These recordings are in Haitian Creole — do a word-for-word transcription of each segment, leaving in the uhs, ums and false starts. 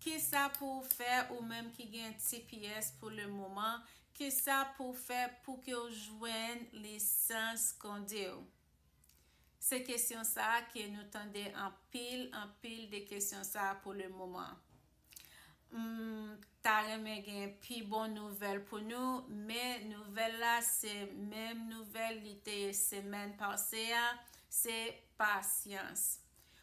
Kisa pou w fè ou menm ki gen T P S pou le moman? Kisa pou w fè pou ke w jwenn lisans kondi w? Se kesyon sa a ke nou tande anpil, anpil de kesyon sa a pou le moman. M ta renmen gen pi bon nouvèl pou nou, men nouvèl la se menm nouvèl li te ye semèn pase a, se pasyans.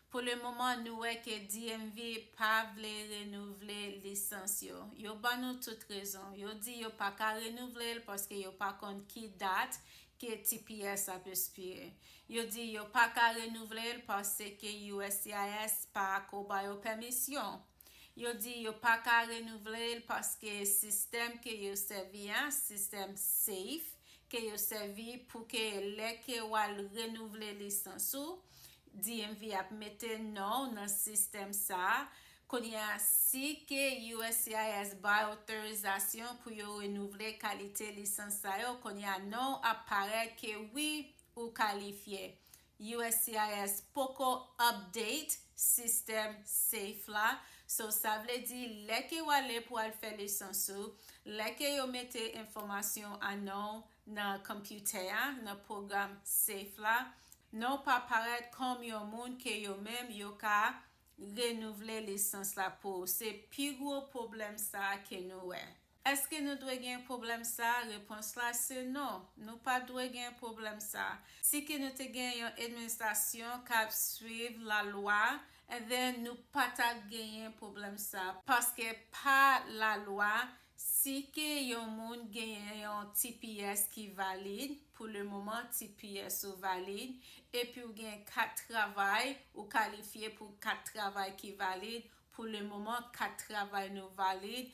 Pou le moman, nou wè ke D M V pa vle renouvle lisans yo. Yo ban nou tout rezon. Yo di yo pa ka renouvle l paske yo pa konn ki dat ke T P S ap ekspire. Yo di yo pa ka renouvle l paske U S C I S pa ko ba yo pèmisyon. Yo di yo pa ka renouvle l paske sistèm ke yo sèvi a, sistèm safe, ke yo sèvi pou ke lè ke w al renouvle lisans ou, D M V ap mete non w nan sistèm sa a. Kounye a, si ke U S C I S bay otorizasyon pou yo renouvle kalite lisans sa yo, kounye a non w ap parèt ke wi, ou kalifye. U S C I S poko update sistèm safe la. So, sa vle di, lè ke w ale pou al fè lisans ou, lè ke yo mete enfòmasyon a non w nan konpitè a, nan pwogram safe la, non w pa parèt kòm yon moun ke yo menm yo ka renouvle lisans la pou ou. Se pi gwo pwoblèm sa a ke nou wè. Èske nou dwe gen pwoblèm sa a? Repons la se non. Nou pa dwe gen pwoblèm sa a. Si ke nou te gen yon administrasyon k ap swiv lalwa, and then nou pa t ap genyen pwoblèm sa a. Paske pa lalwa, si ke yon moun genyen yon T P S ki valid, pou le moman T P S ou valid, epi w gen kat travay, ou kalifye pou kat travay ki valid, pou le moman kat travay nou valid,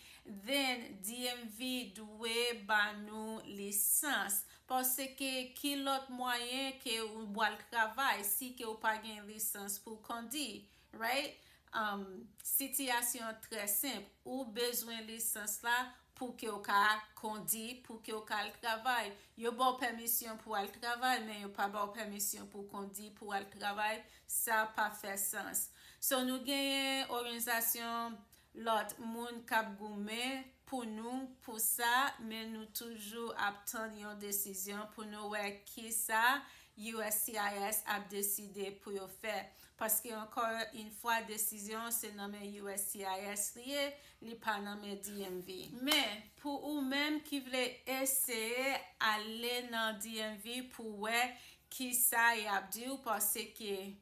then D M V dwe ba nou lisans. Paske ki lòt mwayen ke ou pral travay si ke ou pa gen lisans pou kondi, right? Um, sitiyasyon trè senp. Ou bezwen lisans la pou ke w ka kondi, pou ke w ka al travay. Yo ba w pèmisyon pou al travay, men yo pa ba w pèmisyon pou kondi, pou al travay. Sa pa fè sans. So, nou genyen òganizasyon lòt moun k ap goumen pou nou, pou sa, men nou toujou ap tann yon desizyon pou nou wè kisa U S C I S ap deside pou yo fè. Paske, ankò yon fwa, desizyon se nan men U S C I S li ye, li pa nan men D M V. Men, pou ou menm ki vle eseye ale nan D M V pou wè kisa y ap di w, paske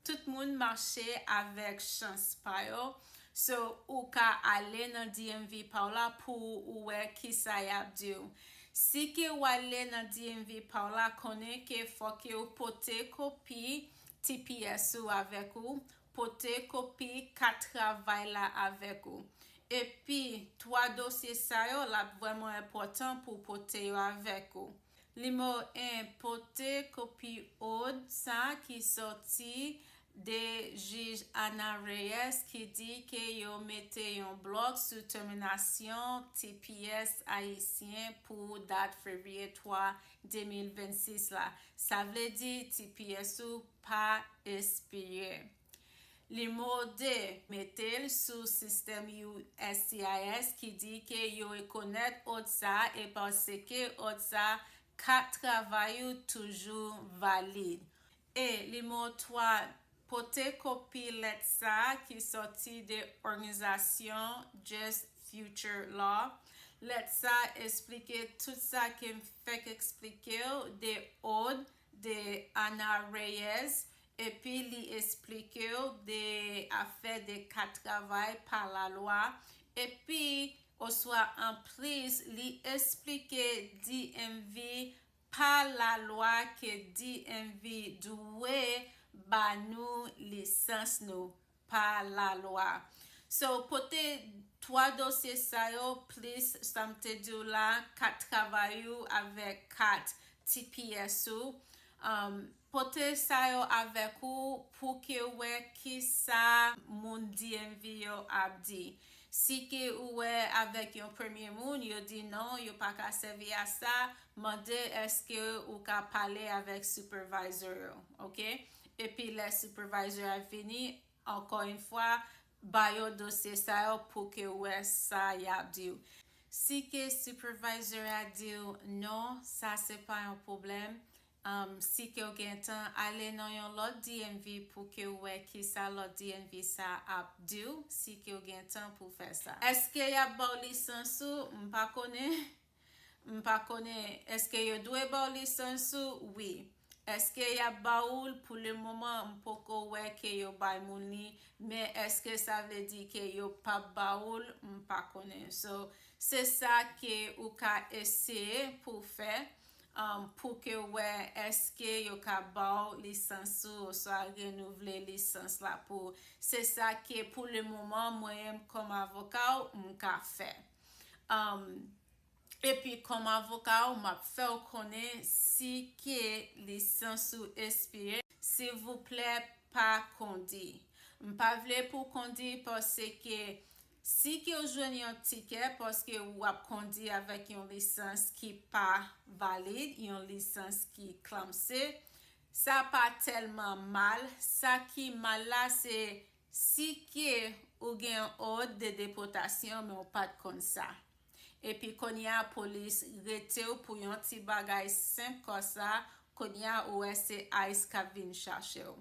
tout moun mache avèk chans pa yo. So, ou ka ale nan D M V pa w la pou ou wè kisa y ap di w. Si ke w ale nan D M V pa w la, konnen ke fòk ke w pote kopi T P S ou avèk ou, pote kopi kat travay la avèk ou. Epi, twa dosye sa yo, l ap vrèman enpòtan pou w pote yo avèk ou. Nimewo en, pote kopi òd sa ki sòti de jij Ana Reyes ki di ke yo mete yon blòk sou tèminasyon T P S ayisyen pou dat fevriye twa, de mil vennsis la. Sa vle di T P S ou pa espire. Nimewo de, mete l sou sistèm U S C I S ki di ke yo rekonèt òd sa a e paske òd sa a, kat travay ou toujou valid. E nimewo twa, pote kopi lèt sa a ki sòti de òganizasyon Just Future Law. Lèt sa a esplike tout sa ke m fèk esplike w de òd de Ana Reyes, epi li esplike w de afè de kat travay pa lalwa, epi oswa anplis, li esplike D M V pa lalwa ke D M V dwe ba nou lisans nou pa lalwa. So, pote twa dosye sa yo, plis sa m te di w la, kat travay ou avèk kat T P S ou. Um, pote sa yo avèk ou pou ke w wè kisa moun D M V yo ap di. Si ke ou wè avèk yon premye moun, yo di non, yo pa ka sèvi a sa, mande èske ou ka pale avèk supervisor yo, ok? Epi lè supervisor a vini, ankò yon fwa, ba yo dosye sa yo pou ke w wè sa y ap di w. Si ke supervisor a di w non, sa se pa yon pwoblèm. Um, si ke w gen tan, ale nan yon lòt D M V pou ke w wè kisa lòt D M V sa ap di w, si ke w gen tan pou fè sa. Èske y ap ba w lisans ou? M pa konnen. M pa konnen. Èske yo dwe ba w lisans ou? Wi. Èske y ap ba ou l? Pou le moman, m poko wè ke yo bay moun li, men èske sa vle di ke yo p ap ba ou l? M pa konnen. So, se sa ke ou ka eseye pou w fè, um, pou ke w wè èske yo ka ba w lisans ou, oswa renouvle lisans la pou ou. Se sa ke pou le moman, mwen menm kòm avoka w, m ka fè. Um, Epi kòm avoka w, m ap fè w konnen si ke lisans ou espire. Silvouplè, pa kondi. M pa vle pou w kondi paske si ke w jwenn yon tikè paske w ap kondi avèk yon lisans ki pa valid, yon lisans ki klamse, sa pa tèlman mal. Sa ki mal la, se si ke ou gen yon òd de depòtasyon, men w pa t konn sa. Epi kounye a, polis rete w pou yon ti bagay senp konsa, kounye a, ou wè se ICE k ap vin chache w.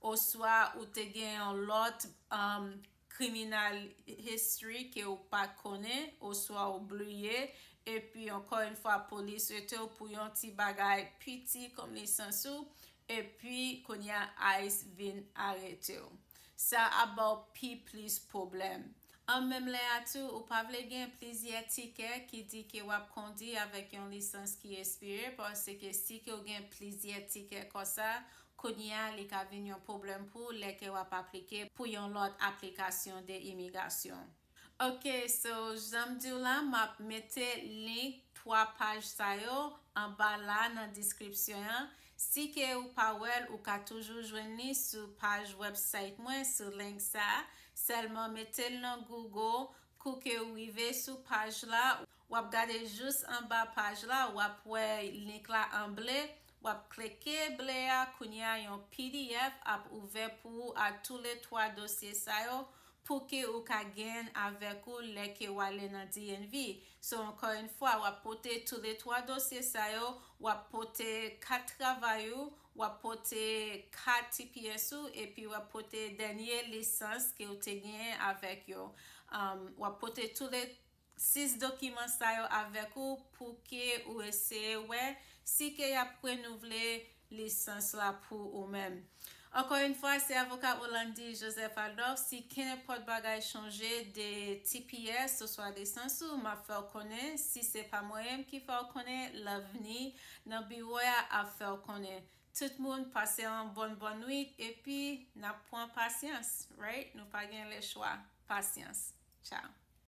Oswa ou te gen yon lòt, um, criminal history ke ou pa t konnen, oswa ou bliye, epi ankò yon fwa, polis rete w pou yon ti bagay piti kòm lisans ou, epi kounye a, ICE vin arete w. Sa ap ba w pi plis pwoblèm. An menm lè a tou, ou pa vle gen plizyè tikè ki di ke w ap kondi avèk yon lisans ki espire, paske si ke w gen plizyè tikè konsa, kounye a, li ka vin yon pwoblèm pou w lè ke w ap aplike pou yon lòt aplikasyon de imigrasyon. Ok, so, jan m di w la, m ap mete link twa paj sa yo anba la nan deskripsyon an. Si ke ou pa wè l, ou ka toujou jwenn li sou paj website mwen, sou link sa. Sèlman mete l nan Google, kou ke ou rive sou paj la, w ap gade jis anba paj la, w ap wè link la an ble, w ap klike ble a, kounye a yon P D F ap ouvè pou ou a tou le twa dosye sa yo, pou ke ou ka gen avèk ou lè ke w ale nan D M V. So, ankò yon fwa, w ap pote tou le twa dosye sa yo, w ap pote kat travay ou, w ap pote kat T P S ou, epi w ap pote dènye lisans ke w te genyen avèk yo. Um, w ap pote tou le sis dokiman sa yo avèk ou pou ke ou eseye wè si ke y ap renouvle lisans la pou ou menm. Ankò yon fwa, se avoka Olandy Joseph Adolphe. Si kenenpòt bagay chanje de T P S oswa lisans ou, m ap fè w konnen. Si se pa mwen menm ki fè w konnen, Lovni nan biwo a ap fè w konnen. Tout moun pase yon bòn bòn nwit, epi n ap pran pasyans, right? Nou pa gen lechwa. Pasyans. Tchao.